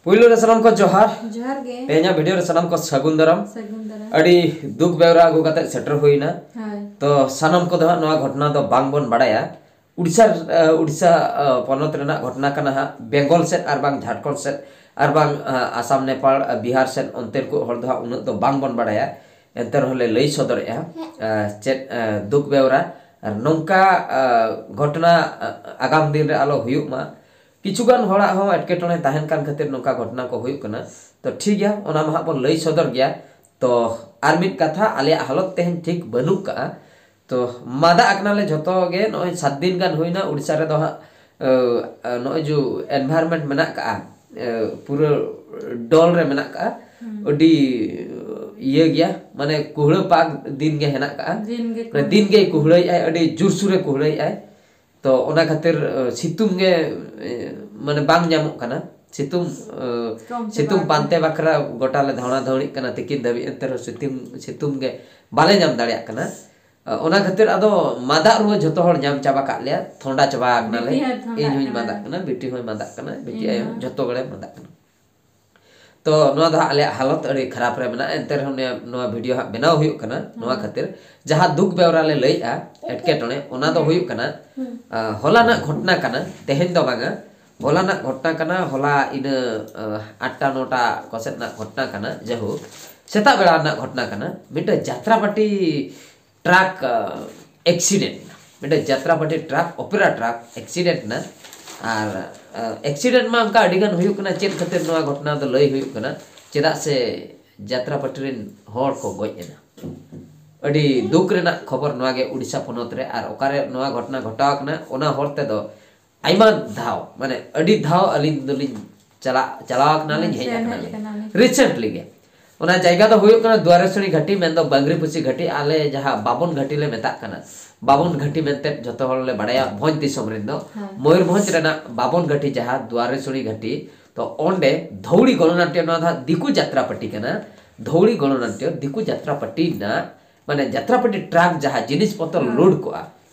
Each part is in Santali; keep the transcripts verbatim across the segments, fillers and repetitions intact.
ᱯᱩᱭᱞᱩ ᱨᱮ ᱥᱟᱱᱟᱢ ᱠᱚ ᱡᱚᱦᱟᱨ᱾ ᱡᱚᱦᱟᱨ ᱜᱮ᱾ ᱛᱮᱦᱮᱧᱟᱜ ᱵᱷᱤᱰᱤᱭᱳ ᱨᱮ ᱥᱟᱱᱟᱢ ᱠᱚ ᱥᱟᱹᱜᱩᱱ ᱫᱟᱨᱟᱢ᱾ ᱥᱟᱹᱜᱩᱱ ᱫᱟᱨᱟᱢ᱾ ᱟᱹᱰᱤ ᱫᱩᱠ ᱵᱮᱣᱨᱟ ᱟᱹᱜᱩ ᱠᱟᱛᱮ ᱥᱮᱴᱮᱨ ᱦᱩᱭᱱᱟ᱾ ᱦᱳᱭ᱾ ᱛᱚ ᱥᱟᱱᱟᱢ ᱠᱚᱫᱚ ᱦᱟᱸᱜ ᱱᱚᱣᱟ ᱜᱷᱚᱴᱚᱱᱟ ᱫᱚ ᱵᱟᱝ ᱵᱚᱱ ᱵᱟᱲᱟᱭᱟ᱾ ᱩᱲᱤᱥᱥᱟ, ᱟᱸ, ᱩᱲᱤᱥᱥᱟ, ᱟᱸ, ᱯᱚᱱᱚᱛ ᱨᱮᱱᱟᱜ ᱜᱷᱚᱴᱚᱱᱟ ᱠᱟᱱᱟ ᱦᱟᱸᱜ᱾ ᱵᱮᱝᱜᱚᱞ ᱥᱮᱫ ᱟᱨ ᱵᱟᱝ ᱡᱷᱟᱲᱠᱷᱚᱸᱰ ᱥᱮᱫ ᱟᱨ ᱵᱟᱝ, ᱟᱸ, ᱟᱥᱟᱢ, ᱱᱮᱯᱟᱞ, ᱟᱸ, ᱵᱤᱦᱟᱨ ᱥᱮᱫ ᱚᱱᱛᱮᱱ ᱠᱚ ᱦᱚᱲ ᱫᱚ ᱦᱟᱸᱜ ᱩᱱᱟᱹᱜ ᱫᱚ ᱵᱟᱝ ᱵᱚᱱ ᱵᱟᱲᱟᱭᱟ᱾ ᱮᱱᱛᱮ ᱨᱮᱦᱚᱸ ᱞᱮ ᱞᱟᱹᱭ ᱥᱚᱫᱚᱨᱮᱜᱼᱟ, ᱟᱸ, ᱪᱮᱫ, ᱟᱸ, ᱫᱩᱠ ᱵᱮᱣᱨᱟ᱾ ᱟᱨ ᱱᱚᱝᱠᱟ, ᱟᱸ, ᱜᱷᱚᱴᱚᱱᱟ, ᱟᱸ, ᱟᱜᱟᱢ ᱫᱤᱱ ᱨᱮ ᱟᱞᱚ ᱦᱩᱭᱩᱜ ᱢᱟ᱾ ᱠᱤᱪᱷᱩ ᱜᱟᱱ ᱦᱚᱲᱟᱜ ᱦᱚᱸ ᱮᱴᱠᱮᱴᱚᱬᱮ ᱛᱟᱦᱮᱱ ᱠᱟᱱ ᱠᱷᱟᱹᱛᱤᱨ ᱱᱚᱝᱠᱟ ᱜᱷᱚᱴᱚᱱᱟ ᱠᱚ ᱦᱩᱭᱩᱜ ᱠᱟᱱᱟ᱾ ᱛᱚ ᱴᱷᱤᱠ ᱜᱮᱭᱟ, ᱚᱱᱟ ᱢᱟ ᱦᱟᱸᱜ ᱵᱚᱱ ᱞᱟᱹᱭ ᱥᱚᱫᱚᱨ ᱜᱮᱭᱟ᱾ ᱛᱚ ᱟᱨ ᱢᱤᱫ ᱠᱟᱛᱷᱟ, ᱟᱞᱮᱭᱟᱜ ᱦᱟᱞᱚᱛ ᱛᱮᱦᱮᱧ ᱴᱷᱤᱠ ᱵᱟᱹᱱᱩᱜ ᱠᱟᱜᱼᱟ᱾ ᱛᱚ ᱢᱟᱫᱟ ᱟᱠᱟᱱᱟᱞᱮ ᱡᱷᱚᱛᱚ ᱜᱮ, ᱱᱚᱜᱼᱚᱭ ᱥᱟᱛ ᱫᱤᱱ ᱜᱟᱱ ᱦᱩᱭᱱᱟ ᱩᱲᱤᱥᱥᱟ ᱨᱮᱫᱚ ᱦᱟᱸᱜ, ᱟᱸ, ᱟᱸ, ᱱᱚᱜᱼᱚᱭ ᱡᱮ ᱮᱱᱵᱷᱟᱭᱨᱢᱮᱱᱴ ᱢᱮᱱᱟᱜ ᱠᱟᱜᱼᱟ, ᱟᱸ, ᱯᱩᱨᱟᱹ ᱰᱚᱞ ᱨᱮ ᱢᱮᱱᱟᱜ ᱠᱟᱜᱼᱟ, ᱟᱹᱰᱤ ᱤᱭᱟᱹ ᱜᱮᱭᱟ, ᱢᱟᱱᱮ ᱠᱩᱦᱲᱟᱹ ᱯᱟᱠ ᱫᱤᱱ ᱜᱮ ᱦᱮᱱᱟᱜ ᱠᱟᱜᱼᱟ᱾ ᱫᱤᱱ ᱜᱮ ᱢᱟᱱᱮ ᱫᱤᱱ ᱜᱮᱭ ᱠᱩᱦᱲᱟᱹᱭᱮᱫ ᱟᱭ, ᱟᱹᱰᱤ ᱡᱳᱨᱥᱳᱨᱮ ᱠᱩᱦᱲᱟᱹᱭᱮᱫ ᱟᱭ᱾ ᱛᱚ ᱚᱱᱟ ᱠᱷᱟᱹᱛᱤᱨ, ᱟᱸ, ᱥᱤᱛᱩᱝ ᱜᱮ, ᱮ, ᱢᱟᱱᱮ ᱵᱟᱝ ᱧᱟᱢᱚᱜ ᱠᱟᱱᱟ᱾ ᱥᱤᱛᱩᱝ, ᱟᱸ, ᱠᱚᱢ ᱪᱟᱵᱟ ᱥᱤᱛᱩᱝ ᱟᱠᱟᱱᱟ᱾ ᱯᱟᱱᱛᱮ ᱵᱟᱠᱷᱨᱟ ᱜᱚᱴᱟ ᱞᱮ ᱫᱷᱟᱣᱲᱟ ᱫᱷᱟᱹᱣᱲᱤᱜ ᱠᱟᱱᱟ ᱛᱤᱠᱤᱱ ᱫᱷᱟᱹᱵᱤᱡ, ᱮᱱᱛᱮ ᱨᱮᱦᱚᱸ ᱥᱤᱛᱩᱝ, ᱥᱤᱛᱩᱝ ᱜᱮ ᱵᱟᱞᱮ ᱧᱟᱢ ᱫᱟᱲᱮᱭᱟᱜ ᱠᱟᱱᱟ᱾ ᱟᱸ, ᱚᱱᱟ ᱠᱷᱟᱹᱛᱤᱨ ᱟᱫᱚ ᱢᱟᱫᱟᱜ ᱨᱩᱣᱟᱹ ᱡᱷᱚᱛᱚ ᱦᱚᱲ ᱧᱟᱢ ᱪᱟᱵᱟ ᱠᱟᱜ ᱞᱮᱭᱟ, ᱛᱷᱚᱱᱰᱟ ᱪᱟᱵᱟ ᱟᱠᱟᱱᱟᱞᱮ᱾ ᱵᱤᱴᱤ ᱦᱚᱸᱭ ᱛᱷᱚᱱᱰᱟᱜ ᱤᱧ ᱦᱚᱸᱧ ᱠᱟᱱᱟ᱾ ᱢᱟᱫᱟᱜ ᱠᱟᱱᱟ, ᱵᱤᱴᱤ ᱤᱧ ᱟᱭᱳ, ᱦᱚᱸ᱾ ᱡᱷᱚᱛᱚ ᱜᱮᱞᱮ ᱢᱟᱫᱟᱜ ᱠᱟᱱᱟ᱾ ᱛᱚ ᱱᱚᱣᱟ ᱫᱚ ᱦᱟᱸᱜ ᱟᱞᱮᱭᱟᱜ ᱦᱟᱞᱚᱛ ᱟᱹᱰᱤ ᱠᱷᱟᱨᱟᱯ ᱨᱮ ᱢᱮᱱᱟᱜᱼᱟ, ᱮᱱᱛᱮ ᱨᱮᱦᱚᱸ ᱱᱤᱭᱟᱹ, ᱱᱚᱣᱟ ᱵᱷᱤᱰᱤᱭᱳ ᱦᱟᱸᱜ ᱵᱮᱱᱟᱣ ᱦᱩᱭᱩᱜ ᱠᱟᱱᱟ ᱱᱚᱣᱟ ᱠᱷᱟᱹᱛᱤᱨ᱾ ᱡᱟᱦᱟᱸ ᱫᱩᱠ ᱵᱮᱣᱨᱟ ᱞᱮ ᱞᱟᱹᱭᱮᱜᱼᱟ, ᱮᱴᱠᱮᱴᱚᱬᱮ, ᱚᱱᱟ ᱫᱚ ᱦᱩᱭᱩᱜ ᱠᱟᱱᱟ, ᱟᱸ, ᱦᱚᱞᱟᱱᱟᱜ ᱜᱷᱚᱴᱚᱱᱟ ᱠᱟᱱᱟ, ᱛᱮᱦᱮᱧ ᱫᱚ ᱵᱟᱝᱟ᱾ ᱦᱚᱞᱟᱱᱟᱜ ᱜᱷᱚᱴᱚᱱᱟ ᱠᱟᱱᱟ, ᱦᱚᱞᱟ ᱤᱱᱟᱹ, ᱟᱸ, ᱟᱴᱴᱟ ᱱᱚᱴᱟ ᱠᱚᱥᱮᱫ ᱨᱮᱱᱟᱜ ᱜᱷᱚᱴᱚᱱᱟ ᱠᱟᱱᱟ᱾ ᱡᱟᱭᱦᱳᱠ, ᱥᱮᱛᱟᱜ ᱵᱮᱲᱟ ᱨᱮᱱᱟᱜ ᱜᱷᱚᱴᱚᱱᱟ ᱠᱟᱱᱟ᱾ ᱢᱤᱫᱴᱮᱱ ᱡᱟᱛᱨᱟ ᱯᱟᱨᱴᱤ ᱴᱨᱟᱠ, ᱟᱸ, ᱮᱠᱥᱤᱰᱮᱱᱴ ᱮᱱᱟ᱾ ᱢᱤᱫᱴᱮᱱ ᱡᱟᱛᱨᱟ ᱯᱟᱨᱴᱤ ᱴᱨᱟᱠ, ᱚᱯᱮᱨᱟ ᱴᱨᱟᱠ ᱮᱠᱥᱤᱰᱮᱱᱴ ᱮᱱᱟ᱾ ᱟᱨ, ᱟᱸ, ᱮᱠᱥᱤᱰᱮᱱᱴ ᱢᱟ ᱚᱱᱠᱟ ᱟᱹᱰᱤ ᱜᱟᱱ ᱦᱩᱭᱩᱜ ᱠᱟᱱᱟ᱾ ᱪᱮᱫ ᱠᱷᱟᱹᱛᱤᱨ ᱱᱚᱣᱟ ᱜᱷᱚᱴᱚᱱᱟ ᱫᱚ ᱞᱟᱹᱭ ᱦᱩᱭᱩᱜ ᱠᱟᱱᱟ? ᱪᱮᱫᱟᱜ ᱥᱮ ᱡᱟᱛᱨᱟ ᱯᱟᱨᱴᱤ ᱨᱮᱱ ᱦᱚᱲ ᱠᱚ ᱜᱚᱡ ᱮᱱᱟ᱾ ᱟᱹᱰᱤ ᱫᱩᱠ ᱨᱮᱱᱟᱜ ᱠᱷᱚᱵᱚᱨ ᱱᱚᱣᱟ ᱜᱮ ᱩᱲᱤᱥᱥᱟ ᱯᱚᱱᱚᱛ ᱨᱮ᱾ ᱟᱨ ᱚᱠᱟᱨᱮ ᱱᱚᱣᱟ ᱜᱷᱚᱴᱚᱱᱟ ᱜᱷᱚᱴᱟᱣ ᱟᱠᱟᱱᱟ, ᱚᱱᱟ ᱦᱚᱨ ᱛᱮᱫᱚ ᱟᱭᱢᱟ ᱫᱷᱟᱣ, ᱢᱟᱱᱮ ᱟᱹᱰᱤ ᱫᱷᱟᱣ ᱟᱹᱞᱤᱧ ᱫᱚᱞᱤᱧ ᱪᱟᱞᱟᱜ, ᱪᱟᱞᱟᱣ ᱟᱠᱟᱱᱟᱞᱤᱧ, ᱦᱮᱡ ᱥᱮᱱ ᱦᱮᱡ ᱟᱠᱟᱱᱟᱞᱤᱧ ᱟᱠᱟᱱᱟᱞᱤᱧ᱾ ᱨᱤᱥᱮᱱᱴᱞᱤ ᱜᱮ᱾ ᱚᱱᱟ ᱡᱟᱭᱜᱟ ᱫᱚ ᱦᱩᱭᱩᱜ ᱠᱟᱱᱟ ᱫᱩᱣᱟᱨᱮᱥᱩᱱᱤ ᱜᱷᱟᱹᱴᱤ, ᱢᱮᱱᱫᱚ ᱵᱟᱝᱨᱤᱯᱩᱥᱤ ᱜᱷᱟᱹᱴᱤ, ᱟᱞᱮ ᱡᱟᱦᱟᱸ ᱵᱟᱵᱚᱱ ᱜᱷᱟᱹᱴᱤ ᱞᱮ ᱢᱮᱛᱟᱜ ᱠᱟᱱᱟ᱾ ᱵᱟᱵᱚᱱ ᱜᱷᱟᱹᱴᱤ ᱢᱮᱱᱛᱮ ᱡᱷᱚᱛᱚ ᱦᱚᱲ ᱞᱮ ᱵᱟᱲᱟᱭᱟ ᱵᱷᱚᱸᱡᱽ ᱫᱤᱥᱚᱢ ᱨᱮᱱ ᱫᱚ᱾ ᱦᱮᱸ᱾ ᱢᱚᱭᱩᱨᱵᱷᱚᱸᱡᱽ ᱨᱮᱱᱟᱜ ᱵᱟᱵᱚᱱ ᱜᱷᱟᱹᱴᱤ, ᱡᱟᱦᱟᱸ ᱫᱩᱣᱟᱨᱮᱥᱩᱱᱤ ᱜᱷᱟᱹᱴᱤ, ᱛᱚ ᱚᱸᱰᱮ ᱫᱷᱟᱹᱣᱲᱤ ᱜᱚᱬᱚᱱᱟᱴᱭᱚ, ᱱᱚᱣᱟ ᱫᱚ ᱦᱟᱸᱜ ᱫᱤᱠᱩ ᱡᱟᱛᱨᱟ ᱯᱟᱨᱴᱤ ᱠᱟᱱᱟ᱾ ᱫᱷᱟᱹᱣᱲᱤ ᱜᱚᱬᱚᱱᱟᱴᱭᱚ, ᱫᱤᱠᱩ ᱡᱟᱛᱨᱟ ᱯᱟᱨᱴᱤ ᱨᱮᱱᱟᱜ, ᱢᱟᱱᱮ ᱡᱟᱛᱨᱟ ᱯᱟᱨᱴᱤ ᱴᱨᱟᱠ ᱡᱟᱦᱟᱸ ᱡᱤᱱᱤᱥ ᱯᱚᱛᱚᱨ ᱦᱮᱸ᱾ ᱞᱳᱰ ᱠᱚᱜᱼᱟ,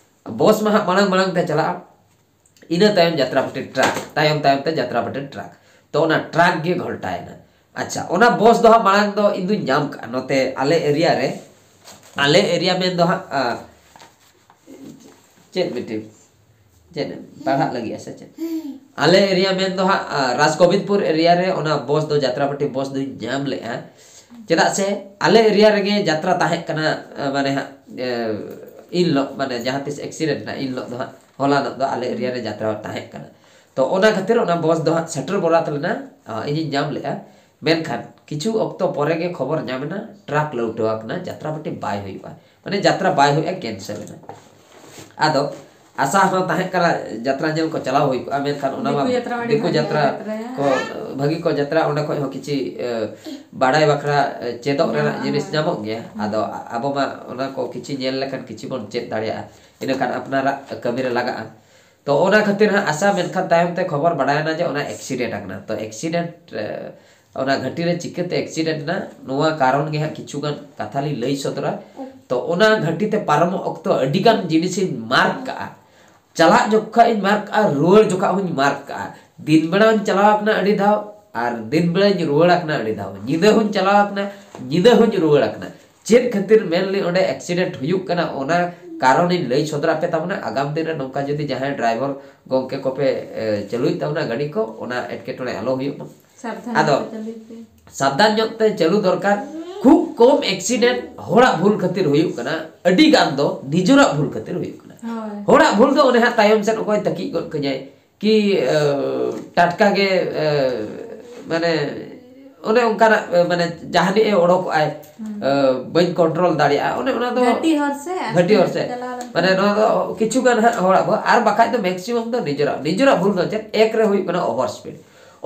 ᱵᱚᱥ ᱢᱟ ᱦᱟᱸᱜ ᱢᱟᱲᱟᱝ ᱢᱟᱲᱟᱝ ᱛᱮ ᱪᱟᱞᱟᱜᱼᱟ, ᱤᱱᱟᱹ ᱛᱟᱭᱚᱢ ᱡᱟᱛᱨᱟ ᱯᱟᱨᱴᱤ ᱴᱨᱟᱠ, ᱛᱟᱭᱚᱢ ᱛᱟᱭᱚᱢ ᱛᱮ ᱡᱟᱛᱨᱟ ᱯᱟᱨᱴᱤ ᱴᱨᱟᱠ᱾ ᱛᱚ ᱚᱱᱟ ᱴᱨᱟᱠ ᱜᱮ ᱜᱷᱚᱞᱴᱟᱭᱮᱱᱟ᱾ ᱟᱪᱪᱷᱟ, ᱚᱱᱟ ᱵᱚᱥ ᱫᱚ ᱦᱟᱸᱜ ᱢᱟᱲᱟᱝ ᱫᱚ ᱤᱧ ᱫᱩᱧ ᱧᱟᱢ ᱠᱟᱜᱼᱟ ᱱᱚᱛᱮ ᱟᱞᱮ ᱮᱨᱤᱭᱟ ᱨᱮ᱾ ᱟᱞᱮ ᱮᱨᱤᱭᱟ ᱢᱮᱱ ᱫᱚ ᱦᱟᱸᱜ, ᱟ, ᱪᱮᱫ ᱢᱤᱫᱴᱤᱡ, ᱪᱮᱫ ᱯᱟᱲᱦᱟᱜ ᱞᱟᱹᱜᱤᱫ ᱥᱮ ᱪᱮᱫ? ᱟᱞᱮ ᱮᱨᱤᱭᱟ ᱢᱮᱱ ᱫᱚ ᱦᱟᱸᱜ, ᱟ, ᱨᱟᱡᱽ ᱜᱳᱵᱤᱱᱫᱽᱯᱩᱨ ᱮᱨᱤᱭᱟ ᱨᱮ ᱚᱱᱟ ᱵᱚᱥ ᱫᱚ, ᱡᱟᱛᱨᱟᱯᱟᱹᱴᱤ ᱵᱚᱥ ᱫᱚᱧ ᱧᱟᱢ ᱞᱮᱜᱼᱟ᱾ ᱪᱮᱫᱟᱜ ᱥᱮ ᱟᱞᱮ ᱮᱨᱤᱭᱟ ᱨᱮᱜᱮ ᱡᱟᱛᱨᱟ ᱛᱟᱦᱮᱸ ᱠᱟᱱᱟ, ᱟ, ᱢᱟᱱᱮ ᱦᱟᱸᱜ, ᱮ, ᱤᱱ ᱦᱤᱞᱳᱜ, ᱢᱟᱱᱮ ᱡᱟᱦᱟᱸ ᱛᱤᱥ ᱮᱠᱥᱤᱰᱮᱱᱴ ᱮᱱᱟ, ᱤᱱ ᱦᱤᱞᱳᱜ ᱫᱚ ᱦᱟᱸᱜ, ᱦᱚᱞᱟᱱᱚᱜ ᱫᱚ ᱟᱞᱮ ᱮᱨᱤᱭᱟ ᱨᱮ ᱡᱟᱛᱨᱟ ᱛᱟᱦᱮᱸ ᱠᱟᱱᱟ᱾ ᱛᱚ ᱚᱱᱟ ᱠᱷᱟᱹᱛᱤᱨ ᱚᱱᱟ ᱵᱚᱥ ᱫᱚ ᱦᱟᱸᱜ ᱥᱮᱴᱮᱨ ᱵᱚᱨᱟᱛ ᱞᱮᱱᱟ, ᱟ, ᱤᱧᱤᱧ ᱧᱟᱢ ᱞᱮᱜᱼᱟ᱾ ᱢᱮᱱᱠᱷᱟᱱ ᱠᱤᱪᱷᱩ ᱚᱠᱛᱚ ᱯᱚᱨᱮ ᱜᱮ ᱠᱷᱚᱵᱚᱨ ᱧᱟᱢ ᱮᱱᱟ, ᱴᱨᱟᱠ ᱞᱟᱹᱣᱴᱟᱹᱣ ᱟᱠᱟᱱᱟ, ᱡᱟᱛᱨᱟᱯᱟᱹᱴᱤ ᱵᱟᱭ ᱦᱩᱭᱩᱜᱼᱟ, ᱢᱟᱱᱮ ᱡᱟᱛᱨᱟ ᱵᱟᱭ ᱦᱩᱭᱩᱜᱼᱟ, ᱠᱮᱱᱥᱮᱞ ᱮᱱᱟ᱾ ᱟᱫᱚ ᱟᱥᱟ ᱦᱚᱸ ᱛᱟᱦᱮᱸ ᱠᱟᱱᱟ ᱡᱟᱛᱨᱟ ᱧᱮᱞ ᱠᱚ ᱪᱟᱞᱟᱣ ᱦᱩᱭ ᱠᱚᱜᱼᱟ, ᱢᱮᱱᱠᱷᱟᱱ ᱚᱱᱟ ᱢᱟ ᱫᱤᱠᱩ ᱡᱟᱛᱨᱟ ᱢᱟ ᱟᱹᱰᱤ ᱫᱤᱠᱩ ᱵᱷᱟᱹᱜᱤ ᱠᱚ ᱡᱟᱛᱨᱟ ᱡᱟᱛᱨᱟᱭᱟ᱾ ᱠᱚ ᱵᱷᱟᱹᱜᱤ ᱠᱚ ᱡᱟᱛᱨᱟ, ᱚᱸᱰᱮ ᱠᱷᱚᱡ ᱦᱚᱸ ᱠᱤᱪᱷᱤ, ᱮ, ᱵᱟᱲᱟᱭ ᱵᱟᱠᱷᱨᱟ, ᱮ, ᱪᱮᱫᱚᱜ ᱨᱮᱱᱟᱜ ᱧᱟᱢᱚᱜᱼᱟ᱾ ᱡᱤᱱᱤᱥ ᱧᱟᱢᱚᱜ ᱜᱮᱭᱟ᱾ ᱦᱩᱸ᱾ ᱟᱫᱚ ᱟ-, ᱟᱵᱚ ᱢᱟ ᱚᱱᱟ ᱠᱚ ᱠᱤᱪᱷᱤ ᱧᱮᱞ ᱞᱮᱠᱷᱟᱱ ᱠᱤᱪᱷᱤ ᱵᱚᱱ ᱪᱮᱫ ᱫᱟᱲᱮᱭᱟᱜᱼᱟ, ᱤᱱᱟᱹᱠᱷᱟᱱ ᱟᱯᱱᱟᱨᱟᱜ ᱠᱟᱹᱢᱤ ᱨᱮ ᱞᱟᱜᱟᱜᱼᱟ᱾ ᱛᱚ ᱚᱱᱟ ᱠᱷᱟᱹᱛᱤᱨ ᱦᱟᱸᱜ ᱟᱥᱟ, ᱢᱮᱱᱠᱷᱟᱱ ᱛᱟᱭᱚᱢ ᱛᱮ ᱠᱷᱚᱵᱚᱨ ᱵᱟᱰᱟᱭᱮᱱᱟ ᱡᱮ ᱚᱱᱟ ᱮᱠᱥᱤᱰᱮᱱᱴ ᱟᱠᱟᱱᱟ᱾ ᱛᱚ ᱮᱠᱥᱤᱰᱮᱱᱴ, ᱮ, ᱚᱱᱟ ᱜᱷᱟᱹᱴᱤ ᱨᱮ ᱪᱤᱠᱟᱹᱛᱮ ᱮᱠᱥᱤᱰᱮᱱᱴ ᱮᱱᱟ, ᱱᱚᱣᱟ ᱠᱟᱨᱚᱱ ᱜᱮ ᱦᱟᱸᱜ ᱠᱤᱪᱷᱩ ᱜᱟᱱ ᱠᱟᱛᱷᱟ ᱞᱤᱧ ᱞᱟᱹᱭ ᱥᱚᱫᱚᱨᱟ᱾ ᱛᱚ ᱚᱱᱟ ᱜᱷᱟᱹᱴᱤ ᱛᱮ ᱯᱟᱨᱚᱢᱚᱜ ᱚᱠᱛᱚ ᱟᱹᱰᱤ ᱜᱟᱱ ᱡᱤᱱᱤᱥᱤᱧ ᱢᱟᱨᱠ ᱠᱟᱜᱼᱟ᱾ ᱪᱟᱞᱟᱜ ᱡᱚᱠᱷᱚᱡ ᱤᱧ ᱢᱟᱨᱠ ᱠᱟᱜᱼᱟ, ᱨᱩᱣᱟᱹᱲ ᱡᱚᱠᱷᱚᱡ ᱦᱚᱸᱧ ᱢᱟᱨᱠ ᱠᱟᱜᱼᱟ᱾ ᱫᱤᱱ ᱵᱮᱲᱟ ᱦᱚᱸᱧ ᱪᱟᱞᱟᱣ ᱟᱠᱟᱱᱟ ᱟᱹᱰᱤ ᱫᱷᱟᱣ, ᱟᱨ ᱫᱤᱱ ᱵᱮᱲᱟᱧ ᱨᱩᱣᱟᱹᱲ ᱟᱠᱟᱱᱟ ᱟᱹᱰᱤ ᱫᱷᱟᱣ᱾ ᱧᱤᱫᱟᱹ ᱦᱚᱸᱧ ᱪᱟᱞᱟᱣ ᱟᱠᱟᱱᱟ, ᱧᱤᱫᱟᱹ ᱦᱚᱸᱧ ᱨᱩᱣᱟᱹᱲ ᱟᱠᱟᱱᱟ᱾ ᱪᱮᱫ ᱠᱷᱟᱹᱛᱤᱨ ᱢᱮᱱ ᱞᱤᱧ ᱚᱸᱰᱮ ᱮᱠᱥᱤᱰᱮᱱᱴ ᱦᱩᱭᱩᱜ ᱠᱟᱱᱟ, ᱚᱱᱟ ᱠᱟᱨᱚᱱᱤᱧ ᱞᱟᱹᱭ ᱥᱚᱫᱚᱨ ᱟᱯᱮ ᱛᱟᱵᱚᱱᱟ᱾ ᱟᱜᱟᱢ ᱫᱤᱱ ᱨᱮ ᱱᱚᱝᱠᱟ ᱡᱩᱫᱤ ᱡᱟᱦᱟᱸᱭ ᱰᱨᱟᱭᱵᱷᱟᱨ ᱜᱚᱝᱠᱮ ᱠᱚᱯᱮ, ᱮ, ᱪᱟᱹᱞᱩᱭᱮᱫ ᱛᱟᱵᱚᱱᱟ ᱜᱟᱹᱰᱤ ᱠᱚ, ᱚᱱᱟ ᱮᱴᱠᱮᱴᱚᱬᱮ ᱟᱞᱚ ᱦᱩᱭᱩᱜ ᱢᱟ᱾ ᱥᱟᱵᱫᱷᱟᱱ ᱟᱫᱚ ᱛᱮ ᱪᱟᱹᱞᱩᱭ ᱯᱮ᱾ ᱥᱟᱵᱫᱷᱟᱱ ᱧᱚᱜ ᱛᱮ ᱪᱟᱹᱞᱩ ᱫᱚᱨᱠᱟᱨ᱾ ᱠᱷᱩᱵ ᱠᱚᱢ ᱮᱠᱥᱤᱰᱮᱱᱴ ᱦᱚᱲᱟᱜ ᱵᱷᱩᱞ ᱠᱷᱟᱹᱛᱤᱨ ᱦᱩᱭᱩᱜ ᱠᱟᱱᱟ, ᱟᱹᱰᱤ ᱜᱟᱱ ᱫᱚ ᱱᱤᱡᱮᱨᱟᱜ ᱵᱷᱩᱞ ᱠᱷᱟᱹᱛᱤᱨ ᱦᱩᱭᱩᱜ ᱠᱟᱱᱟ᱾ ᱦᱳᱭ᱾ ᱦᱚᱲᱟᱜ ᱵᱷᱩᱞ ᱫᱚ ᱚᱱᱮ ᱦᱟᱸᱜ ᱛᱟᱭᱚᱢ ᱥᱮᱫ ᱚᱠᱚᱭ ᱛᱟᱹᱠᱤᱡ ᱜᱚᱫ ᱠᱟᱹᱧᱟᱭ, ᱠᱤ, ᱮ, ᱴᱟᱴᱠᱟ ᱜᱮ, ᱮ, ᱢᱟᱱᱮ ᱚᱱᱮ ᱚᱱᱠᱟᱱᱟᱜ, ᱮ, ᱢᱟᱱᱮ ᱡᱟᱦᱟᱱᱤᱡ ᱮ ᱚᱰᱚᱠᱚᱜᱼᱟᱭ, ᱦᱩᱸ᱾ ᱮ, ᱵᱟᱹᱧ ᱠᱚᱱᱴᱨᱳᱞ ᱫᱟᱲᱮᱭᱟᱜᱼᱟ, ᱚᱱᱮ ᱚᱱᱟ ᱫᱚ ᱜᱷᱟᱹᱴᱤ ᱦᱚᱨ ᱥᱮ, ᱟᱥᱛᱮ ᱜᱷᱟᱹᱴᱤ ᱦᱚᱨ ᱥᱮ᱾ ᱪᱟᱞᱟᱣ ᱞᱮᱱᱠᱷᱟᱱ᱾ ᱢᱟᱱᱮ ᱱᱚᱣᱟ ᱫᱚ ᱠᱤᱪᱷᱩ ᱜᱟᱱ ᱦᱟᱸᱜ ᱦᱚᱲᱟᱜ ᱵᱷᱩᱞ, ᱟᱨ ᱵᱟᱠᱷᱟᱡ ᱫᱚ ᱢᱮᱠᱥᱤᱢᱟᱢ ᱫᱚ ᱱᱤᱡᱮᱨᱟᱜ, ᱱᱤᱡᱮᱨᱟᱜ ᱵᱷᱩᱞ ᱫᱚ ᱪᱮᱫ? ᱮᱠ ᱨᱮ ᱦᱩᱭᱩᱜ ᱠᱟᱱᱟ ᱳᱵᱷᱟᱨ ᱥᱯᱤᱰ᱾